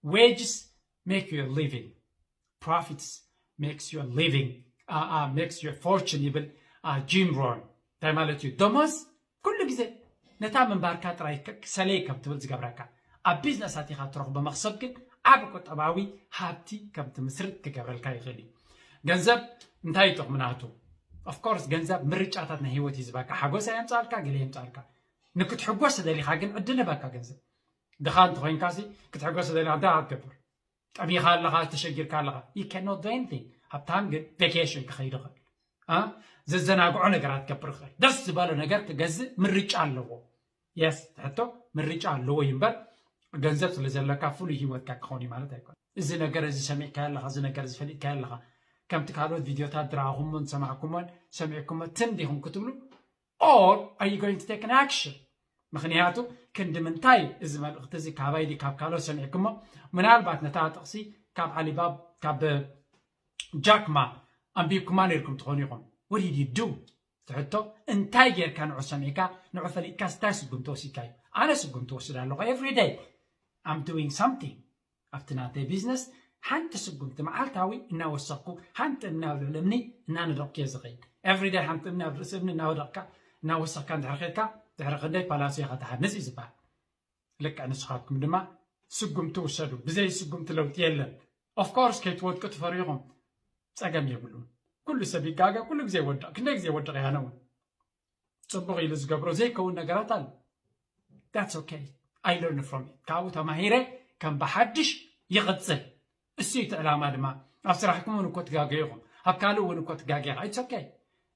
Wages make your living, profits makes your living, uh, uh, makes your fortune ይብል ጂም ሮን። እንታይ ማለት እዩ? ደሞዝ ኩሉ ግዜ ነታ ምንባርካ ጥራይ ሰለይ ከም ትብል ዝገብረካ፣ ኣብ ቢዝነስ ኣቲኻ ትረኽቦ መኽሰብ ግን ዓቢ ቁጠባዊ ሃብቲ ከም ትምስርት ክገብረልካ ይኽእል እዩ። ገንዘብ እንታይ ይጠቕሙ ናቱ? ኦፍኮርስ ገንዘብ ምርጫታት ናይ ህይወት እዩ ዝበካ። ሓጎስ ኣየምፃልካ፣ ገለ የምፃልካ። ንክትሕጎስ ተደሊኻ ግን ዕድል ህበካ ገንዘብ። ድኻ እንተኮይንካ ሲ ክትሕጎስ ተደሊኻ እንታይ ክትገብር? ጠሚኻ ኣለኻ፣ ተሸጊርካ ኣለኻ፣ you cannot do anything። ሃብታም ግን ቬኬሽን ክኸይድ ይኽእል፣ እ? ዘዘናግዖ ነገራት ክገብር ይኽእል፣ ደስ ዝበሎ ነገር ክገዝእ ምርጫ ኣለዎ። የስ፣ ትሕቶ ምርጫ ኣለዎ እዩ እምበር፣ ገንዘብ ስለ ዘለካ ፍሉይ ህይወትካ ክኸውን እዩ ማለት ኣይኮን። እዚ ነገር እዚ ሰሚዕካ ኣለኻ፣ እዚ ነገር እዚ ፈሊጥካ ኣለኻ፣ ከምቲ ካልኦት ቪድዮታት ዝረኣኹሞን ዝሰማዕኩሞን ሰሚዕኩሞ ትም ዲኹም ክትብሉ? Or are you going to take an action? ምክንያቱ ክንዲ ምንታይ እዚ መልእኽቲ እዚ ካባይ ዲ ካብ ካልኦት ሰሚዕኩሞ? ምናልባት ነታ ጥቕሲ ካብ ዓሊባብ ካብ ጃክማ ኣንቢብኩማ ነርኩም ትኾኑ ኢኹም። What did you do? ትሕቶ እንታይ ጌርካ ንዑ ሰሚዕካ ንዑ ፈሊጥካ ስታይ ስጉምቲ ወሲድካ እዩ። ኣነ ስጉምቲ ወስድ ኣለኹ every day. I'm doing something ኣብቲ ናተይ ቢዝነስ ሓንቲ ስጉምቲ መዓልታዊ እናወሰኽኩ ሓንቲ እምኒ ኣብ ልዕሊ እምኒ እናነደቕኩ እየ ዝኸይድ። Every day ሓንቲ እምኒ ኣብ ርእሲ እምኒ እናወደቕካ እናወሰኽካ እንድሕር ኸድካ ድሕሪ ክንደይ ፓላሶ ኢኻ ትሃንጽ እዩ ዝበሃል። ልክዕ ንስኻትኩም ድማ ስጉምቲ ውሰዱ። ብዘይ ስጉምቲ ለውጢ የለን። Of course ከይትወድቁ ትፈርዩ ኢኹም። ጸገም የብሉን። ኩሉ ሰብ ይጋገ፣ ኩሉ ግዜ ይወድቕ። ክንደይ ግዜ ይወድቕ እያ ኣነ እውን። ጽቡቕ ኢሉ ዝገብሮ ዘይከውን ነገራት ኣሎ። That's okay. I learn from it. ካብኡ ተማሂረ ከም ብሓድሽ ይቕጽል። እሱ እዩ እቲ ዕላማ ድማ። ኣብ ስራሕኩም እውን እኮ ትጋገዩ ኢኹም። ኣብ ካልእ እውን እኮ ትጋገ ኢኻ። It's okay.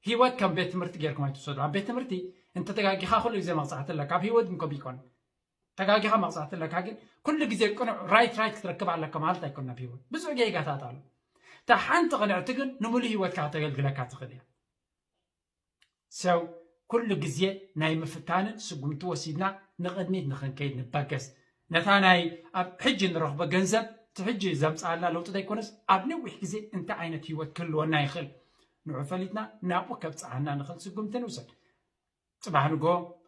ህይወት ከም ቤት ትምህርቲ ጌርኩም ኣይትውሰዱ። ኣብ ቤት ትምህርቲ እንተ ተጋጊኻ ኩሉ ግዜ መቕጻዕቲ ኣለካ። ኣብ ህይወት ግን ከምኡ ይኮን። ተጋጊኻ መቕጻዕቲ ኣለካ፣ ግን ኩሉ ግዜ ቅኑዕ ራይት ራይት ክትረክብ ኣለካ ማለት ኣይኮን። ኣብ ህይወት ብዙሕ ጌጋታት ኣሎ። እታ ሓንቲ ቅንዕቲ ግን ንምሉእ ህይወትካ ከተገልግለካ ትኽእል እያ። ሰው ኩሉ ግዜ ናይ ምፍታንን ስጉምቲ ወሲድና ንቕድሚት ንኽንከይድ ንበገስ። ነታ ናይ ኣብ ሕጂ ንረኽቦ ገንዘብ እቲ ሕጂ ዘምጽኣልና ለውጢ ዘይኮነስ ኣብ ነዊሕ ግዜ እንታይ ዓይነት ህይወት ክህልወና ይኽእል ንዑ ፈሊጥና ናብኡ ከብጽሓና ንኽእል ስጉምቲ ንውሰድ። ጽባሕ ንጎ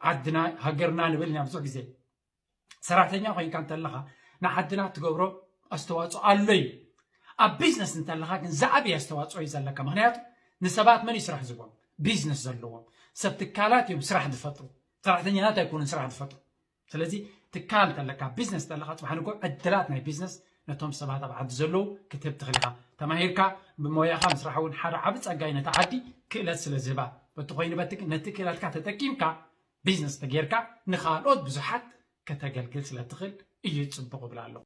ዓድና ሃገርና ንብል ኢና ብዙሕ ግዜ። ሰራሕተኛ ኮይንካ እንተለኻ ንዓድና ትገብሮ ኣስተዋፅኦ ኣሎ እዩ። ኣብ ቢዝነስ እንተለኻ ግን ዝዓበየ ኣስተዋፅኦ እዩ ዘለካ። ምክንያቱ ንሰባት መን እዩ ስራሕ ዝቦም? ቢዝነስ ዘለዎም ሰብ ትካላት እዮም ስራሕ ዝፈጥሩ። ሰራሕተኛታት ኣይኮኑን ስራሕ ዝፈጥሩ። ስለዚ ትካል እንተለካ ቢዝነስ እንተለካ ጽባሕ ንጎ ዕድላት ናይ ቢዝነስ ነቶም ሰባት ኣብ ዓዲ ዘለዉ ክትህብ ትኽእል ኢኻ። ተማሂርካ ብሞያኻ ምስራሕ እውን ሓደ ዓቢ ጸጋ እዩ። ነታ ዓዲ ክእለት ስለ ዝህባ በቲ ኮይኑ በቲ ግን ነቲ ክእለትካ ተጠቂምካ ቢዝነስ ተጌርካ ንኻልኦት ብዙሓት ከተገልግል ስለ ትኽእል እዩ ጽቡቕ እብል ኣለኹ።